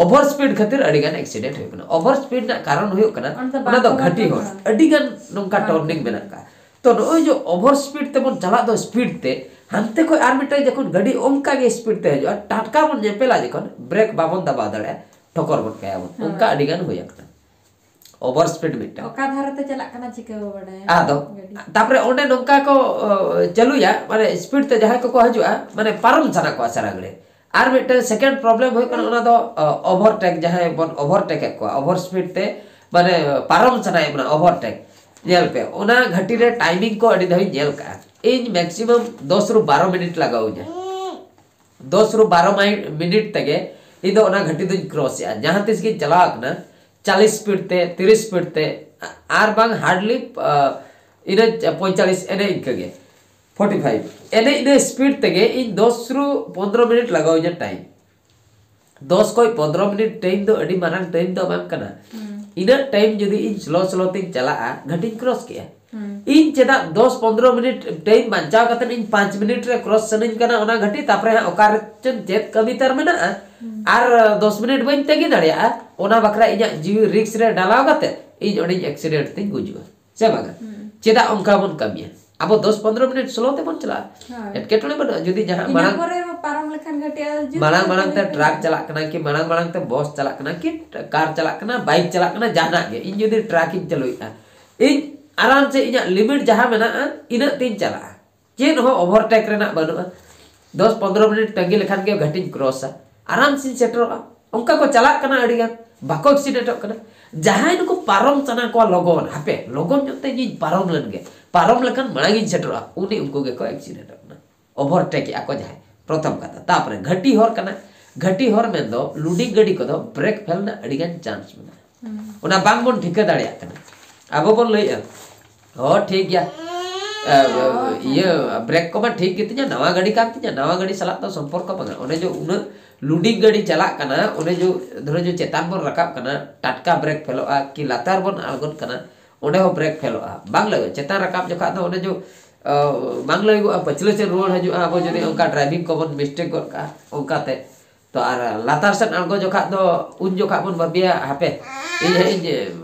ᱳᱵᱷᱟᱨ ᱥᱯᱤᱰ ᱠᱷᱟᱹᱛᱤᱨ ᱟᱹᱰᱤ ᱜᱟᱱ ᱮᱠᱥᱤᱰᱮᱱᱴ ᱦᱩᱭᱩᱜ ᱠᱟᱱᱟ᱾ ᱳᱵᱷᱟᱨ ᱥᱯᱤᱰ ᱨᱮᱱᱟᱜ ᱠᱟᱨᱚᱱ ᱦᱩᱭᱩᱜ ᱠᱟᱱᱟ, ᱚᱱᱟ ᱫᱚ ᱚᱱᱟ ᱫᱚ ᱵᱟᱝ ᱜᱷᱟᱹᱴᱤ ᱠᱚ ᱦᱚᱨ, ᱵᱟᱲᱟᱭᱟ᱾ ᱟᱹᱰᱤ ᱜᱟᱱ ᱱᱚᱝᱠᱟ ᱵᱟᱝ ᱴᱟᱨᱱᱤᱝ ᱠᱚ ᱢᱮᱱᱟᱜ ᱠᱟᱜᱼᱟ᱾ ᱛᱚ ᱱᱚᱜᱼᱚᱭ ᱡᱮ ᱳᱵᱷᱟᱨ ᱥᱯᱤᱰ ᱛᱮᱵᱚᱱ ᱪᱟᱞᱟᱜ ᱫᱚ, ᱥᱯᱤᱰ ᱛᱮ ᱦᱟᱱᱛᱮ ᱠᱷᱚᱡ ᱟᱨ ᱢᱤᱫᱴᱮᱱ ᱡᱚᱠᱷᱚᱱ ᱜᱟᱹᱰᱤ ᱚᱱᱠᱟ ᱜᱮ ᱥᱯᱤᱰ ᱛᱮ ᱦᱤᱡᱩᱜᱼᱟ, ᱴᱟᱴᱠᱟ ᱵᱚᱱ ᱧᱮᱯᱮᱞᱟ ᱡᱚᱠᱷᱚᱱ, ᱵᱨᱮᱠ ᱵᱟᱵᱚᱱ ᱫᱟᱵᱟᱣ ᱫᱟᱲᱮᱭᱟᱜᱼᱟ, ᱴᱷᱚᱠᱚᱨ ᱜᱚᱫ ᱠᱟᱭᱟ ᱵᱚᱱ᱾ ᱦᱳᱭ᱾ ᱚᱱᱠᱟ ᱟᱹᱰᱤ ᱜᱟᱱ ᱦᱩᱭ ᱟᱠᱟᱱᱟ᱾ ᱳᱵᱷᱟᱨ ᱥᱯᱤᱰ ᱢᱤᱫᱴᱟᱝ᱾ ᱚᱠᱟ ᱫᱷᱟᱨᱮ ᱛᱮ ᱪᱟᱞᱟᱜ ᱠᱟᱱᱟ ᱪᱤᱠᱟᱹ ᱵᱟᱵᱚ ᱵᱟᱰᱟᱭᱟ? ᱟᱫᱚ ᱜᱟᱹᱰᱤ᱾ ᱛᱟᱯᱚᱨᱮ ᱚᱸᱰᱮ ᱱᱚᱝᱠᱟ ᱠᱚ, ᱚ, ᱪᱟᱹᱞᱩᱭᱟ, ᱢᱟᱱᱮ ᱥᱯᱤᱰ ᱛᱮ ᱡᱟᱦᱟᱸᱭ ᱠᱚᱠᱚ ᱦᱤᱡᱩᱜᱼᱟ, ᱢᱟᱱᱮ ᱯᱟᱨᱚᱢ ᱥᱟᱱᱟ ᱠᱚᱣᱟ ᱥᱟᱨᱟ ᱜᱷᱟᱹᱲᱤ᱾ ᱟᱨ ᱢᱤᱫᱴᱟᱝ second problem ᱦᱩᱭᱩᱜ ᱠᱟᱱᱟ, ᱚᱱᱟ ᱫᱚ ᱳᱵᱷᱟᱨᱴᱮᱠ, ᱡᱟᱦᱟᱸᱭ ᱵᱚᱱ ᱳᱵᱷᱟᱨᱴᱮᱠ ᱮᱫ ᱠᱚᱣᱟ, ᱳᱵᱷᱟᱨ ᱥᱯᱤᱰ ᱛᱮ ᱢᱟᱱᱮ ᱯᱟᱨᱚᱢ ᱥᱟᱱᱟᱭᱮᱫ ᱵᱚᱱᱟ ᱳᱵᱷᱟᱨᱴᱮᱠ, ᱧᱮᱞ ᱯᱮ, ᱚᱱᱟ ᱜᱷᱟᱹᱴᱤ ᱨᱮ ᱴᱟᱭᱢᱤᱝ ᱠᱚ ᱟᱹᱰᱤ ᱫᱷᱟᱣ ᱤᱧ ᱧᱮᱞ ᱠᱟᱜᱼᱟ᱾ ᱤᱧ ᱢᱮᱠᱥᱤᱢᱟᱢ ᱫᱚᱥ ᱨᱩ ᱵᱟᱨᱚ ᱢᱤᱱᱤᱴ ᱞᱟᱜᱟᱣ ᱤᱧᱟ, ᱫᱚᱥ ᱨᱩ ᱵᱟᱨᱚ ᱢᱤᱱᱤᱴ ᱛᱮᱜᱮ ᱤᱧ ᱫᱚ ᱚᱱᱟ ᱜᱷᱟᱹᱴᱤ ᱫᱚᱧ ᱠᱨᱚᱥ ᱮᱜᱼᱟ᱾ ᱡᱟᱦᱟᱸ ᱛᱤᱥ ᱜᱤᱧ ᱪᱟᱞᱟᱣ ᱟᱠᱟᱱᱟ ᱪᱟᱞᱤᱥ ᱥᱯᱤᱰ ᱛᱮ, ᱛᱤᱨᱤᱥ ᱥᱯᱤᱰ ᱛᱮ, ᱟᱨ ᱵᱟᱝ ᱦᱟᱨᱰᱞᱤ ᱤᱱᱟᱹ ᱯᱚᱸᱭᱛᱟᱞᱤᱥ ᱮᱱᱮ ᱤᱱᱠᱟᱹ ᱜᱮ, ᱯᱷᱳᱨᱴᱤ ᱯᱷᱟᱭᱤᱵᱷ ᱮᱱᱮ ᱤᱱᱟᱹ ᱥᱯᱤᱰ ᱛᱮᱜᱮ ᱤᱧ ᱫᱚᱥ ᱨᱩ ᱯᱚᱱᱫᱽᱨᱚ ᱢᱤᱱᱤᱴ ᱞᱟᱜᱟᱣ ᱤᱧᱟᱹ ᱴᱟᱭᱤᱢ᱾ ᱫᱚᱥ ᱠᱷᱚᱡ ᱯᱚᱱᱫᱽᱨᱚ ᱢᱤᱱᱤᱴ ᱴᱟᱭᱤᱢ ᱫᱚ ᱟᱹᱰᱤ ᱢᱟᱨᱟᱝ ᱴᱟᱭᱤᱢ ᱫᱚ ᱵᱟᱝ ᱠᱟᱱᱟ᱾ ᱤᱱᱟᱹᱜ ᱴᱟᱭᱤᱢ ᱡᱩᱫᱤ ᱤᱧ ᱥᱞᱳ ᱥᱞᱳ ᱛᱤᱧ ᱪᱟᱞᱟᱜᱼᱟ, ᱜᱷᱟᱹᱴᱤᱧ ᱠᱨᱚᱥ ᱠᱮᱜᱼᱟ᱾ ᱤᱧ ᱪᱮᱫᱟᱜ ᱫᱚᱥ ᱯᱚᱱᱫᱽᱨᱚ ᱢᱤᱱᱤᱴ ᱴᱟᱭᱤᱢ ᱵᱟᱧᱪᱟᱣ ᱠᱟᱛᱮ ᱤᱧ ᱯᱟᱸᱪ ᱢᱤᱱᱤᱴ ᱨᱮ ᱠᱨᱚᱥ ᱥᱟᱱᱟᱧ ᱠᱟᱱᱟ ᱚᱱᱟ ᱜᱷᱟᱹᱴᱤ, ᱛᱟᱯᱚᱨᱮ ᱦᱟᱸᱜ ᱚᱠᱟ ᱨᱮ ᱪᱚᱝ ᱪᱮᱫ ᱠᱟᱹᱢᱤ ᱛᱟᱨ ᱢᱮᱱᱟᱜᱼᱟ, ᱟᱨ ᱫᱚᱥ ᱢᱤᱱᱤᱴ ᱵᱟᱹᱧ ᱛᱟᱹᱜᱤ ᱫᱟᱲᱮᱭᱟᱜᱼᱟ, ᱚᱱᱟ ᱵᱟᱠᱷᱨᱟ ᱤᱧᱟᱹᱜ ᱡᱤᱣᱤ ᱨᱤᱠᱥ ᱨᱮ ᱰᱟᱞᱟᱣ ᱠᱟᱛᱮ ᱤᱧ ᱚᱸᱰᱮᱧ ᱮᱠᱥᱤᱰᱮᱱᱴ ᱛᱤᱧ ᱜᱩᱡᱩᱜᱼᱟ, ᱥᱮ ᱵᱟᱝᱟ? ᱪᱮᱫᱟᱜ ᱚᱱᱠᱟ ᱵᱚᱱ ᱠᱟᱹᱢᱤᱭᱟ? ᱟᱵᱚ ᱫᱚᱥ ᱯᱚᱱᱫᱽᱨᱚ ᱢᱤᱱᱤᱴ ᱥᱞᱳ ᱛᱮᱵᱚᱱ ᱪᱟᱞᱟᱜᱼᱟ, ᱦᱳᱭ᱾ ᱮᱴᱠᱮᱴᱚᱬᱮ ᱵᱟᱹᱱᱩᱜᱼᱟ᱾ ᱡᱩᱫᱤ ᱡᱟᱦᱟᱸ ᱤᱱᱟᱹ ᱢᱟᱲᱟᱝ ᱯᱚᱨᱮ ᱢᱟ ᱯᱟᱨᱚᱢ ᱞᱮᱠᱷᱟᱱ ᱜᱷᱟᱹᱴᱤ ᱟᱨ ᱡᱩᱛ ᱢᱟᱲᱟᱝ ᱠᱟᱛᱮ ᱢᱟᱲᱟᱝ ᱛᱮ ᱞᱮᱠᱷᱟᱱ ᱴᱨᱟᱠ ᱜᱮ᱾ ᱪᱟᱞᱟᱜ ᱠᱟᱱᱟ, ᱠᱤ ᱢᱟᱲᱟᱝ ᱢᱟᱲᱟᱝ ᱛᱮ ᱵᱚᱥ ᱪᱟᱞᱟᱜ ᱠᱟᱱᱟ, ᱠᱤ ᱠᱟᱨ ᱪᱟᱞᱟᱜ ᱠᱟᱱᱟ, ᱵᱟᱭᱤᱠ ᱪᱟᱞᱟᱜ ᱠᱟᱱᱟ, ᱡᱟᱦᱟᱱᱟᱜ ᱜᱮ, ᱤᱧ ᱡᱩᱫᱤ ᱴᱨᱟᱠ ᱤᱧ ᱪᱟᱹᱞᱩᱭᱮᱫᱼᱟ, ᱤᱧ ᱟᱨᱟᱢ ᱥᱮ ᱤᱧᱟᱹᱜ ᱞᱤᱢᱤᱴ ᱡᱟᱦᱟᱸ ᱢᱮᱱᱟᱜᱼᱟ ᱤᱱᱟᱹᱜ ᱛᱤᱧ ᱪᱟᱞᱟᱜᱼᱟ, ᱪᱮᱫ ᱦᱚᱸ ᱳᱵᱷᱟᱨᱴᱮᱠ ᱨᱮᱱᱟᱜ ᱵᱟᱹᱱᱩᱜᱼᱟ᱾ ᱫᱚᱥ ᱯᱚᱱᱫᱽᱨᱚ ᱢᱤᱱᱤᱴ ᱛᱟᱺᱜᱤ ᱞᱮᱠᱷᱟᱱ ᱜᱮ ᱜᱷᱟᱹᱴᱤᱧ ᱠᱨᱚᱥᱟ, ᱟᱨᱟᱢ ᱥᱮᱧ ᱥᱮᱴᱮᱨᱚᱜᱼᱟ᱾ ᱚᱱᱠᱟ ᱠᱚ ᱪᱟᱞᱟᱜ ᱠᱟᱱᱟ ᱟᱹᱰᱤ ᱜᱟᱱ, ᱵᱟᱠᱚ ᱮᱠᱥᱤᱰᱮᱱᱴᱚᱜ ᱠᱟᱱᱟ᱾ ᱡᱟᱦᱟᱸᱭ ᱱᱩᱠᱩ ᱯᱟᱨᱚᱢ ᱥᱟᱱᱟ ᱠᱚᱣᱟ ᱞᱚᱜᱚᱱ, ᱦᱟᱯᱮ ᱞᱚᱜᱚᱱ ᱧᱚᱜ ᱛᱮ ᱤᱧᱤᱧ ᱯᱟᱨᱚᱢ ᱞᱮᱱ ᱜᱮ, ᱯᱟᱨᱚᱢ ᱞᱮᱠᱷᱟᱱ ᱢᱟᱲᱟᱝ ᱤᱧ ᱥᱮᱴᱮᱨᱚᱜᱼᱟ, ᱩᱱᱤ ᱩᱱᱠᱩ ᱜᱮᱠᱚ ᱮᱠᱥᱤᱰᱮᱱᱴᱚᱜ ᱠᱟᱱᱟ, ᱳᱵᱷᱟᱨᱴᱮᱠ ᱮᱜᱼᱟ ᱠᱚ ᱡᱟᱦᱟᱸᱭ᱾ ᱯᱨᱚᱛᱷᱚᱢ ᱠᱟᱛᱷᱟ᱾ ᱛᱟᱯᱚᱨᱮ ᱜᱷᱟᱹᱴᱤ ᱦᱚᱨ ᱠᱟᱱᱟ, ᱜᱷᱟᱹᱴᱤ ᱦᱚᱨ ᱢᱮᱱᱫᱚ ᱞᱩᱰᱤᱝ ᱜᱟᱹᱰᱤ ᱠᱚᱫᱚ ᱵᱨᱮᱠ ᱯᱷᱮᱞ ᱨᱮᱱᱟᱜ ᱟᱹᱰᱤ ᱜᱟᱱ ᱪᱟᱱᱥ ᱢᱮᱱᱟᱜᱼᱟ᱾ ᱚᱱᱟ ᱵᱟᱝ ᱵᱚᱱ ᱴᱷᱤᱠᱟᱹ ᱫᱟᱲᱮᱭᱟᱜ ᱠᱟᱱᱟ᱾ ᱟᱵᱚ ᱵᱚᱱ ᱞᱟᱹᱭᱮᱜᱼᱟ, ᱦᱚᱸ ᱴᱷᱤᱠ ᱜᱮᱭᱟ, ᱮ, ᱤᱭᱟᱹ ᱵᱨᱮᱠ ᱠᱚᱢᱟ ᱴᱷᱤᱠ ᱜᱮᱛᱤᱧᱟ, ᱱᱟᱣᱟ ᱜᱟᱹᱰᱤ ᱠᱟᱱ ᱛᱤᱧᱟ, ᱱᱟᱣᱟ ᱜᱟᱹᱰᱤ ᱥᱟᱞᱟᱜ ᱫᱚ ᱥᱚᱢᱯᱚᱨᱠᱚ ᱵᱟᱝᱟ᱾ ᱚᱸᱰᱮ ᱡᱮ ᱩᱱᱟᱹᱜ ᱞᱩᱰᱤᱝ ᱜᱟᱹᱰᱤ ᱪᱟᱞᱟᱜ ᱠᱟᱱᱟ, ᱚᱸᱰᱮ ᱡᱮ ᱫᱷᱚᱨᱚ ᱡᱮ ᱪᱮᱛᱟᱱ ᱵᱚᱱ ᱨᱟᱠᱟᱵ ᱠᱟᱱᱟ, ᱴᱟᱴᱠᱟ ᱵᱨᱮᱠ ᱯᱷᱮᱞᱚᱜᱼᱟ, ᱠᱤ ᱞᱟᱛᱟᱨ ᱵᱚᱱ ᱟᱬᱜᱚᱱ ᱠᱟᱱᱟ, ᱚᱸᱰᱮ ᱦᱚᱸ ᱵᱨᱮᱠ ᱯᱷᱮᱞᱚᱜᱼᱟ, ᱵᱟᱝ ᱞᱟᱹᱭᱚᱜᱼᱟ᱾ ᱪᱮᱛᱟᱱ ᱨᱟᱠᱟᱵ ᱡᱚᱠᱷᱟᱜ ᱫᱚ ᱚᱸᱰᱮ ᱡᱮ, ᱮ, ᱵᱟᱝ ᱞᱟᱹᱭᱚᱜᱼᱟ, ᱯᱟᱹᱪᱷᱞᱟᱹ ᱥᱮᱫ ᱨᱩᱣᱟᱹᱲ ᱦᱤᱡᱩᱜᱼᱟ᱾ ᱟᱵᱚ ᱡᱩᱫᱤ ᱚᱱᱠᱟ ᱰᱨᱟᱭᱵᱷᱤᱝ ᱠᱚᱵᱚᱱ ᱢᱤᱥᱴᱮᱠ ᱜᱚᱫ ᱠᱟᱜᱼᱟ ᱚᱱᱠᱟᱛᱮ, ᱛᱚ ᱟᱨ ᱞᱟᱛᱟᱨ ᱥᱮᱫ ᱟᱬᱜᱚ ᱡᱚᱠᱷᱟᱜ ᱫᱚ ᱩᱱ ᱡᱚᱠᱷᱟᱜ ᱵᱚᱱ ᱵᱷᱟᱹᱵᱤᱭᱟ, ᱦᱟᱯᱮ ᱤᱧ ᱦᱟᱸᱜ ᱤᱧ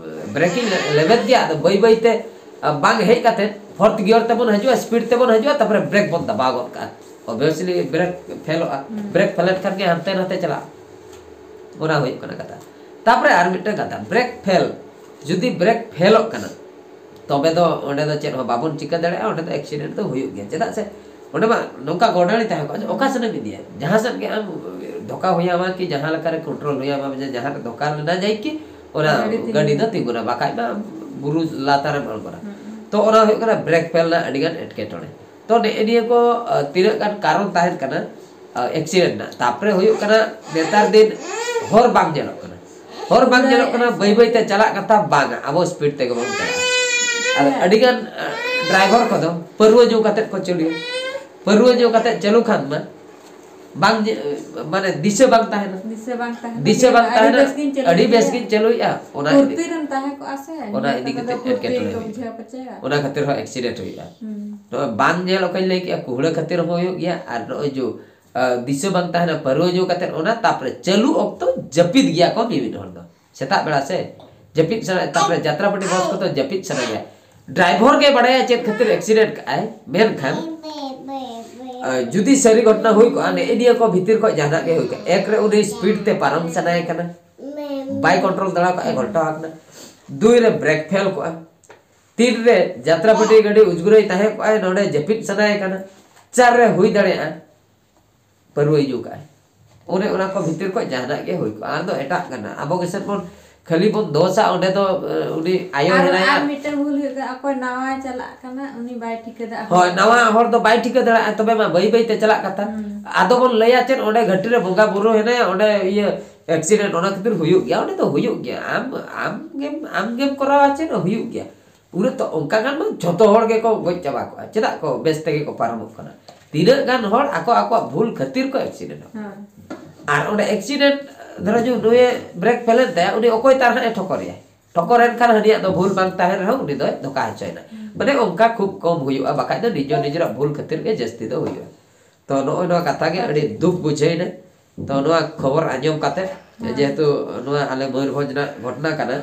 ᱵᱨᱮᱠᱤᱧ ᱞᱮᱵᱮᱫ ᱜᱮᱭᱟ, ᱟᱫᱚ ᱵᱟᱹᱭ ᱵᱟᱹᱭ ᱛᱮ, ᱟ, ᱵᱟᱝ ᱦᱮᱡ ᱠᱟᱛᱮ ᱯᱷᱳᱨᱛᱷ ᱜᱤᱭᱟᱨ ᱛᱮᱵᱚᱱ ᱦᱤᱡᱩᱜᱼᱟ, ᱥᱯᱤᱰ ᱛᱮᱵᱚᱱ ᱦᱤᱡᱩᱜᱼᱟ, ᱛᱟᱨᱯᱚᱨᱮ ᱵᱨᱮᱠ ᱵᱚᱱ ᱫᱟᱵᱟᱣ ᱜᱚᱫ ᱠᱟᱜᱼᱟ᱾ ᱚᱵᱤᱭᱟᱥᱞᱤ ᱵᱨᱮᱠ ᱯᱷᱮᱞᱚᱜᱼᱟ᱾ ᱵᱨᱮᱠ ᱯᱷᱮᱞ ᱞᱮᱱᱠᱷᱟᱱ ᱜᱮ ᱦᱟᱱᱛᱮ ᱱᱟᱛᱮ ᱪᱟᱞᱟᱜᱼᱟ᱾ ᱚᱱᱟ ᱦᱩᱭᱩᱜ ᱠᱟᱱᱟ ᱠᱟᱛᱷᱟ᱾ ᱛᱟᱨᱯᱚᱨᱮ ᱟᱨ ᱢᱤᱫᱴᱟᱝ ᱠᱟᱛᱷᱟ, ᱵᱨᱮᱠ ᱯᱷᱮᱞ, ᱡᱩᱫᱤ ᱵᱨᱮᱠ ᱯᱷᱮᱞᱚᱜ ᱠᱟᱱᱟ, ᱛᱚᱵᱮ ᱫᱚ ᱚᱸᱰᱮ ᱫᱚ ᱪᱮᱫ ᱦᱚᱸ ᱵᱟᱵᱚᱱ ᱪᱤᱠᱟᱹ ᱫᱟᱲᱮᱭᱟᱜᱼᱟ, ᱚᱸᱰᱮ ᱫᱚ ᱮᱠᱥᱤᱰᱮᱱᱴ ᱫᱚ ᱦᱩᱭᱩᱜ ᱜᱮᱭᱟ᱾ ᱪᱮᱫᱟᱜ ᱥᱮ ᱚᱸᱰᱮ ᱢᱟ ᱱᱚᱝᱠᱟ ᱜᱚᱰᱟᱨᱤ ᱛᱟᱦᱮᱸ ᱠᱚᱜᱼᱟ, ᱚᱠᱟ ᱥᱮᱫ ᱮᱢ ᱤᱫᱤᱭᱟ? ᱡᱟᱦᱟᱸ ᱥᱮᱫ ᱜᱮ ᱟᱢ ᱫᱷᱚᱠᱟ ᱦᱩᱭᱟᱢᱟ ᱠᱤ ᱡᱟᱦᱟᱸ ᱞᱮᱠᱟ ᱨᱮ ᱠᱚᱱᱴᱨᱳᱞ ᱦᱩᱭᱟᱢᱟ, ᱡᱮ ᱡᱟᱦᱟᱸ ᱨᱮ ᱫᱷᱚᱠᱟ ᱞᱮᱱᱟ ᱡᱟᱭ ᱠᱤ ᱚᱱᱟ ᱜᱟᱹᱰᱤ ᱛᱤᱸᱜᱩᱱᱟ᱾ ᱜᱟᱹᱰᱤ ᱫᱚ ᱛᱤᱸᱜᱩᱱᱟ, ᱵᱟᱠᱷᱟᱡ ᱢᱟ ᱵᱩᱨᱩ ᱞᱟᱛᱟᱨᱮᱢ ᱟᱬᱜᱚᱱᱟ᱾ ᱦᱩᱸ᱾ ᱛᱚ ᱚᱱᱟ ᱦᱩᱭᱩᱜ ᱠᱟᱱᱟ ᱵᱨᱮᱠ ᱯᱷᱮᱞ ᱨᱮᱱᱟᱜ ᱟᱹᱰᱤ ᱜᱟᱱ ᱮᱴᱠᱮᱴᱚᱬᱮ᱾ ᱛᱚ ᱱᱮᱜᱼᱮ ᱱᱤᱭᱟᱹ ᱠᱚ, ᱟᱸ, ᱛᱤᱱᱟᱹᱜ ᱜᱟᱱ ᱠᱟᱨᱚᱱ ᱛᱟᱦᱮᱱ ᱠᱟᱱᱟ, ᱟᱸ, ᱮᱠᱥᱤᱰᱮᱱᱴ ᱨᱮᱱᱟᱜ᱾ ᱛᱟᱨᱯᱚᱨᱮ ᱦᱩᱭᱩᱜ ᱠᱟᱱᱟ ᱱᱮᱛᱟᱨ ᱫᱤᱱ ᱦᱚᱨ ᱵᱟᱝ ᱧᱮᱞᱚᱜ ᱠᱟᱱᱟ, ᱦᱚᱨ ᱵᱟᱝ ᱧᱮᱞᱚᱜ ᱠᱟᱱᱟ, ᱵᱟᱹᱭ ᱵᱟᱹᱭ ᱛᱮ ᱪᱟᱞᱟᱜ ᱠᱟᱛᱷᱟ ᱵᱟᱝᱟ, ᱟᱵᱚ ᱥᱯᱤᱰ ᱛᱮᱜᱮ ᱵᱚᱱ ᱪᱟᱞᱟᱜᱼᱟ᱾ ᱟᱨ ᱟᱹᱰᱤ ᱜᱟᱱ, ᱟᱸ, ᱰᱨᱟᱭᱵᱷᱟᱨ ᱠᱚᱫᱚ ᱯᱟᱹᱨᱣᱟᱹ ᱧᱩ ᱠᱟᱛᱮᱫ ᱠᱚ ᱪᱟᱹᱞᱩᱭᱟ, ᱯᱟᱹᱨᱣᱟᱹ ᱧᱩ ᱠᱟᱛᱮᱫ ᱪᱟᱹᱞᱩ ᱠᱷᱟᱱ ᱢᱟ ᱵᱟᱝ ᱧᱮ-, ᱢᱟᱱᱮ ᱫᱤᱥᱟᱹ ᱵᱟᱝ ᱛᱟᱦᱮᱱᱟ᱾ ᱫᱤᱥᱟᱹ ᱵᱟᱝ ᱛᱟᱦᱮᱱᱟ᱾ ᱫᱤᱥᱟᱹ ᱵᱟᱝ ᱟᱹᱰᱤ ᱛᱟᱦᱮᱱᱟ᱾ ᱵᱮᱥ ᱜᱤᱧ ᱪᱟᱹᱞᱩ ᱟᱹᱰᱤ ᱵᱮᱥ ᱠᱮᱫᱟ᱾ ᱜᱤᱧ ᱪᱟᱹᱞᱩᱭᱮᱫᱼᱟ᱾ ᱚᱱᱟ ᱯᱷᱩᱨᱛᱤ ᱤᱫᱤ-, ᱨᱮᱢ ᱛᱟᱦᱮᱸ ᱠᱚᱜᱼᱟ ᱥᱮ, ᱚᱱᱟ ᱤᱫᱤ ᱠᱟᱛᱮ ᱠᱟᱛᱮᱫ ᱯᱷᱩᱨᱛᱤ ᱮᱴᱠᱮᱴᱚᱬᱮ ᱠᱚ ᱦᱩᱭᱩᱜᱼᱟ᱾ ᱵᱩᱡᱷᱟᱹᱣᱟ ᱯᱟᱪᱮ᱾ ᱚᱱᱟ ᱠᱷᱟᱹᱛᱤᱨ ᱦᱚᱸ ᱮᱠᱥᱤᱰᱮᱱᱴ ᱦᱩᱭᱩᱜᱼᱟ᱾ ᱦᱩᱸ᱾ ᱱᱚᱣᱟ ᱵᱟᱝ ᱧᱮᱞ ᱚᱠᱟᱧ ᱞᱟᱹᱭ ᱠᱮᱜᱼᱟ, ᱠᱩᱦᱲᱟᱹ ᱠᱷᱟᱹᱛᱤᱨ ᱦᱚᱸ ᱦᱩᱭᱩᱜ ᱜᱮᱭᱟ, ᱟᱨ ᱱᱚᱜᱼᱚᱭ ᱡᱚ, ᱟ, ᱫᱤᱥᱟᱹ ᱵᱟᱝ ᱛᱟᱦᱮᱱᱟ, ᱯᱟᱹᱨᱣᱟᱹ ᱧᱩ ᱠᱟᱛᱮᱫ ᱚᱱᱟ, ᱛᱟᱯᱚᱨᱮ ᱪᱟᱹᱞᱩ ᱚᱠᱛᱚ ᱡᱟᱹᱯᱤᱫ ᱜᱮᱭᱟ ᱠᱚ ᱢᱤᱢᱤᱫ ᱦᱚᱲ ᱫᱚ᱾ ᱥᱮᱛᱟᱜ ᱵᱮᱲᱟ ᱥᱮ ᱡᱟᱹᱯᱤᱫ ᱥᱟᱱᱟ, ᱛᱟᱯᱚᱨᱮ ᱡᱟᱛᱨᱟ ᱯᱟᱹᱴᱤ ᱵᱚᱥ ᱠᱚᱫᱚ ᱡᱟᱹᱯᱤᱫ ᱥᱟᱱᱟ ᱜᱮᱭᱟ᱾ ᱰᱨᱟᱭᱵᱷᱟᱨ ᱜᱮ ᱵᱟᱲᱟᱭᱟ ᱪᱮᱫ ᱠᱷᱟᱹᱛᱤᱨ ᱮᱠᱥᱤᱰᱮᱱᱴ ᱠᱟᱜᱼᱟᱭ, ᱢᱮᱱᱠᱷᱟᱱ, ᱟ, ᱡᱩᱫᱤ ᱥᱟᱹᱨᱤ ᱜᱷᱚᱴᱚᱱᱟ ᱦᱩᱭ ᱠᱚᱜᱼᱟ, ᱱᱮᱜᱼᱮ ᱱᱤᱭᱟᱹ ᱠᱚ ᱵᱷᱤᱛᱤᱨ ᱠᱷᱚᱱ ᱡᱟᱦᱟᱱᱟᱜ ᱜᱮ ᱦᱩᱭ ᱠᱚᱜᱼᱟ, ᱮᱠ ᱨᱮ ᱩᱱᱤ ᱥᱯᱤᱰ ᱛᱮ ᱯᱟᱨᱚᱢ ᱥᱟᱱᱟᱭᱮ ᱠᱟᱱᱟ, ᱵᱟᱭ ᱠᱚᱱᱴᱨᱳᱞ ᱫᱟᱲᱮ ᱠᱟᱜᱼᱟ, ᱜᱷᱚᱞᱴᱟᱣ ᱟᱠᱟᱱᱟ᱾ ᱫᱩᱭ ᱨᱮ ᱵᱨᱮᱠ ᱯᱷᱮᱞ ᱠᱚᱜᱼᱟ᱾ ᱛᱤᱱ ᱨᱮ ᱡᱟᱛᱨᱟ ᱯᱟᱹᱴᱤ ᱜᱟᱹᱰᱤ ᱩᱡᱽᱜᱩᱨᱟᱹᱭ ᱛᱟᱦᱮᱸ ᱠᱚᱜᱼᱟᱭ, ᱱᱚᱰᱮ ᱡᱟᱹᱯᱤᱫ ᱥᱟᱱᱟᱭᱮ ᱠᱟᱱᱟ᱾ ᱪᱟᱨ ᱨᱮ ᱦᱩᱭ ᱫᱟᱲᱮᱭᱟᱜᱼᱟ ᱯᱟᱹᱨᱣᱟᱹᱭ ᱧᱩ ᱠᱟᱜᱼᱟᱭ᱾ ᱚᱱᱮ ᱚᱱᱟ ᱠᱚ ᱵᱷᱤᱛᱤᱨ ᱠᱷᱚᱱ ᱡᱟᱦᱟᱱᱟᱜ ᱜᱮ ᱦᱩᱭ ᱠᱚᱜᱼᱟ, ᱟᱨ ᱫᱚ ᱮᱴᱟᱜ ᱠᱟᱱᱟ᱾ ᱟᱵᱚ ᱜᱮᱥᱮ ᱵᱚᱱ ᱠᱷᱟᱹᱞᱤ ᱵᱚᱱ ᱫᱳᱥᱟ, ᱚᱸᱰᱮ ᱫᱚ, ᱮ, ᱩᱱᱤ ᱟᱭᱳ ᱟᱨ, ᱦᱮᱱᱟᱭᱟ᱾ ᱟᱨ ᱢᱤᱫᱴᱮᱱ ᱵᱷᱩᱞ ᱦᱩᱭᱩᱜ ᱠᱟᱱᱟ, ᱚᱠᱚᱭ ᱱᱟᱣᱟᱭ ᱪᱟᱞᱟᱜ ᱠᱟᱱᱟ, ᱩᱱᱤ ᱵᱟᱭ ᱴᱷᱤᱠᱟᱹ ᱫᱟᱲᱮᱭᱟᱜᱼᱟ ᱦᱳᱭ, ᱦᱚᱨ᱾ ᱱᱟᱣᱟ ᱦᱚᱲ ᱫᱚ ᱵᱟᱭ ᱴᱷᱤᱠᱟᱹ ᱫᱟᱲᱮᱭᱟᱜᱼᱟ, ᱛᱚᱵᱮ ᱢᱟ ᱵᱟᱹᱭ ᱵᱟᱹᱭ ᱛᱮ ᱪᱟᱞᱟᱜ ᱠᱟᱛᱷᱟ᱾ ᱦᱩᱸ᱾ ᱟᱫᱚ ᱵᱚᱱ ᱞᱟᱹᱭᱟ ᱪᱮᱫ, ᱚᱸᱰᱮ ᱜᱷᱟᱹᱴᱤ ᱨᱮ ᱵᱚᱸᱜᱟ ᱵᱩᱨᱩ ᱦᱮᱱᱟᱭᱟ, ᱚᱸᱰᱮ ᱤᱭᱟᱹ ᱮᱠᱥᱤᱰᱮᱱᱴ, ᱚᱱᱟ ᱠᱷᱟᱹᱛᱤᱨ ᱦᱩᱭᱩᱜ ᱜᱮᱭᱟ, ᱚᱸᱰᱮ ᱫᱚ ᱦᱩᱭᱩᱜ ᱜᱮᱭᱟ᱾ ᱟᱢ, ᱟᱢ ᱜᱮᱢ, ᱟᱢ ᱜᱮᱢ ᱠᱚᱨᱟᱣᱟ ᱪᱮᱫ, ᱦᱩᱭᱩᱜ ᱜᱮᱭᱟ᱾ ᱩᱱᱟᱹᱜ ᱛᱚ ᱚᱱᱠᱟ ᱜᱟᱱ ᱢᱟ ᱡᱷᱚᱛᱚ ᱦᱚᱲ ᱜᱮᱠᱚ ᱜᱚᱡ ᱪᱟᱵᱟ ᱠᱚᱜᱼᱟ, ᱪᱮᱫᱟᱜ ᱠᱚ ᱵᱮᱥ ᱛᱮᱜᱮ ᱠᱚ ᱯᱟᱨᱚᱢᱚᱜ ᱠᱟᱱᱟ? ᱛᱤᱱᱟᱹᱜ ᱜᱟᱱ ᱦᱚᱲ ᱟᱠᱚ ᱟᱠᱚᱣᱟᱜ ᱵᱷᱩᱞ ᱠᱷᱟᱹᱛᱤᱨ ᱠᱚ ᱮᱠᱥᱤᱰᱮᱱᱴᱚᱜ ᱠᱟᱱᱟ᱾ ᱦᱳᱭ᱾ ᱟᱨ ᱚᱸᱰᱮ ᱮᱠᱥᱤᱰᱮᱱᱴ, ᱫᱷᱚᱨᱚ ᱡᱩ ᱱᱩᱭᱮ ᱵᱨᱮᱠ ᱯᱷᱮᱞᱮᱱ ᱛᱟᱭᱟ, ᱩᱱᱤ ᱚᱠᱚᱭ ᱛᱟᱨ ᱦᱟᱸᱜ ᱮ ᱴᱷᱚᱠᱚᱨᱮᱭᱟ? ᱴᱷᱚᱠᱚᱨᱮᱱ ᱠᱷᱟᱱ ᱦᱟᱹᱱᱤᱭᱟᱜ ᱫᱚ ᱵᱷᱩᱞ ᱵᱟᱝ ᱛᱟᱦᱮᱱ ᱨᱮᱦᱚᱸ ᱩᱱᱤ ᱫᱚᱭ ᱫᱷᱚᱠᱟ ᱦᱚᱪᱚᱭᱮᱱᱟ᱾ ᱦᱩᱸ᱾ ᱢᱟᱱᱮ ᱚᱱᱠᱟ ᱠᱷᱩᱵ ᱠᱚᱢ ᱦᱩᱭᱩᱜᱼᱟ, ᱵᱟᱠᱷᱟᱡ ᱫᱚ ᱱᱤᱡᱮᱨ ᱱᱤᱡᱮᱨᱟᱜ ᱵᱷᱩᱞ ᱠᱷᱟᱹᱛᱤᱨ ᱜᱮ ᱡᱟᱹᱥᱛᱤ ᱫᱚ ᱦᱩᱭᱩᱜᱼᱟ᱾ ᱛᱚ ᱱᱚᱜᱼᱚᱭ ᱱᱚᱣᱟ ᱠᱟᱛᱷᱟ ᱜᱮ ᱟᱹᱰᱤ ᱫᱩᱠ ᱵᱩᱡᱷᱟᱹᱣᱮᱱᱟ᱾ ᱛᱚ ᱱᱚᱣᱟ ᱠᱷᱚᱵᱚᱨ ᱟᱸᱡᱚᱢ ᱠᱟᱛᱮ, ᱦᱮᱸ᱾ ᱡᱮᱦᱮᱛᱩ ᱱᱚᱣᱟ ᱟᱞᱮ ᱢᱚᱭᱩᱨᱵᱷᱚᱸᱡᱽ ᱨᱮᱱᱟᱜ ᱜᱷᱚᱴᱚᱱᱟ ᱠᱟᱱᱟ,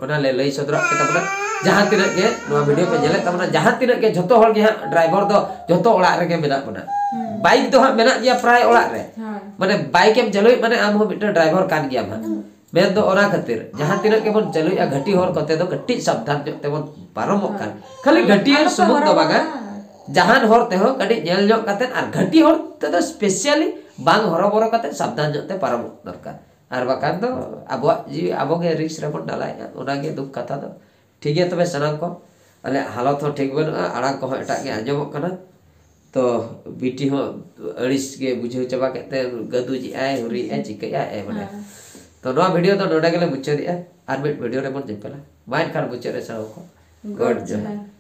ᱚᱱᱟ ᱞᱮ ᱞᱟᱹᱭ ᱥᱚᱫᱚᱨᱟᱜ ᱯᱮ ᱛᱟᱵᱚᱱᱟ᱾ ᱡᱟᱦᱟᱸ ᱛᱤᱱᱟᱹᱜ ᱜᱮ ᱱᱚᱣᱟ ᱵᱷᱤᱰᱤᱭᱳ ᱯᱮ ᱧᱮᱞᱮᱫ ᱛᱟᱵᱚᱱᱟ, ᱡᱟᱦᱟᱸ ᱛᱤᱱᱟᱹᱜ ᱜᱮ ᱡᱷᱚᱛᱚ ᱦᱚᱲ ᱜᱮ ᱦᱟᱸᱜ ᱰᱨᱟᱭᱵᱷᱟᱨ ᱫᱚ ᱡᱷᱚᱛᱚ ᱚᱲᱟᱜ ᱨᱮᱜᱮ ᱢᱮᱱᱟᱜ ᱵᱚᱱᱟ᱾ ᱦᱩᱸ᱾ ᱵᱟᱭᱤᱠ ᱫᱚ ᱦᱟᱸᱜ ᱢᱮᱱᱟᱜ ᱜᱮᱭᱟ ᱯᱨᱟᱭ ᱚᱲᱟᱜ ᱨᱮ᱾ ᱦᱳᱭ᱾ ᱢᱟᱱᱮ ᱵᱟᱭᱤᱠ ᱮᱢ ᱪᱟᱹᱞᱩᱭᱮᱫ ᱢᱟᱱᱮ ᱟᱢ ᱦᱚᱸ ᱢᱤᱫᱴᱮᱱ ᱰᱨᱟᱭᱵᱷᱟᱨ ᱠᱟᱱ ᱜᱮᱭᱟᱢ ᱦᱟᱸᱜ᱾ ᱦᱩᱸ᱾ ᱢᱮᱱ ᱫᱚ ᱚᱱᱟ ᱠᱷᱟᱹᱛᱤᱨ ᱡᱟᱦᱟᱸ ᱛᱤᱱᱟᱹᱜ ᱜᱮᱵᱚᱱ ᱪᱟᱹᱞᱩᱭᱮᱫᱼᱟ ᱜᱷᱟᱹᱴᱤ ᱦᱚᱨ ᱠᱚᱛᱮ ᱫᱚ ᱠᱟᱹᱴᱤᱡ ᱥᱟᱵᱫᱷᱟᱱ ᱧᱚᱜ ᱛᱮᱵᱚᱱ ᱯᱟᱨᱚᱢᱚᱜ ᱠᱟᱱ᱾ ᱦᱳᱭ᱾ ᱠᱷᱟᱹᱞᱤ ᱟᱞᱚ, ᱜᱷᱟᱹᱴᱤ ᱟᱞᱚ ᱯᱮ ᱥᱩᱢᱩᱝ ᱫᱚ ᱵᱟᱝᱟ᱾ ᱦᱚᱨᱚᱜᱟ᱾ ᱡᱟᱦᱟᱱ ᱦᱚᱨ ᱛᱮᱦᱚᱸ ᱠᱟᱹᱴᱤᱡ ᱧᱮᱞ ᱧᱚᱜ ᱠᱟᱛᱮᱫ ᱟᱨ ᱜᱷᱟᱹᱴᱤ ᱦᱚᱨ ᱛᱮᱫᱚ specially ᱵᱟᱝ ᱦᱚᱨᱚᱵᱚᱨᱚ ᱠᱟᱛᱮᱫ ᱥᱟᱵᱫᱷᱟᱱ ᱧᱚᱜ ᱛᱮ ᱯᱟᱨᱚᱢᱚᱜ ᱫᱚᱨᱠᱟᱨ᱾ ᱟᱨ ᱵᱟᱠᱷᱟᱱ ᱫᱚ ᱟᱵᱚᱣᱟᱜ ᱡᱤᱣᱤ ᱟᱵᱚ ᱜᱮ risk ᱨᱮᱵᱚᱱ ᱰᱟᱞᱟᱭᱮᱫᱼᱟ, ᱚᱱᱟᱜᱮ ᱫᱩᱠ ᱠᱟᱛᱷᱟ ᱫᱚ᱾ ᱴᱷᱤᱠ ᱜᱮᱭᱟ ᱛᱚᱵᱮ ᱥᱟᱱᱟᱢ ᱠᱚ, ᱟᱞᱮᱭᱟᱜ ᱦᱟᱞᱚᱛ ᱦᱚᱸ ᱴᱷᱤᱠ ᱵᱟᱹᱱᱩᱜᱼᱟ, ᱟᱲᱟᱝ ᱠᱚᱦᱚᱸ ᱮᱴᱟᱜ ᱜᱮ ᱟᱸᱡᱚᱢᱚᱜ ᱠᱟᱱᱟ᱾ ᱛᱚ ᱵᱤᱴᱤ ᱦᱚᱸ ᱟᱹᱲᱤᱥ ᱜᱮ ᱵᱩᱡᱷᱟᱹᱣ ᱪᱟᱵᱟ ᱠᱮᱫ ᱛᱮ ᱜᱟᱹᱫᱩᱡᱮᱜᱼᱟᱭ, ᱦᱩᱨᱤᱭᱮᱜᱼᱟᱭ, ᱪᱤᱠᱟᱹᱭᱮᱜᱼᱟᱭ, ᱮ ᱵᱟᱰᱟᱭ᱾ ᱛᱚ ᱱᱚᱣᱟ video ᱫᱚ ᱱᱚᱰᱮ ᱜᱮᱞᱮ ᱢᱩᱪᱟᱹᱫᱮᱜᱼᱟ, ᱟᱨ ᱢᱤᱫ video ᱨᱮᱵᱚᱱ ᱧᱮᱯᱮᱞᱟ᱾ ᱢᱟ ᱮᱱᱠᱷᱟᱱ ᱢᱩᱪᱟᱹᱫ ᱨᱮ ᱥᱟᱱᱟᱢ ᱠᱚ ᱜᱚᱰ ᱡᱚᱦᱟᱨ᱾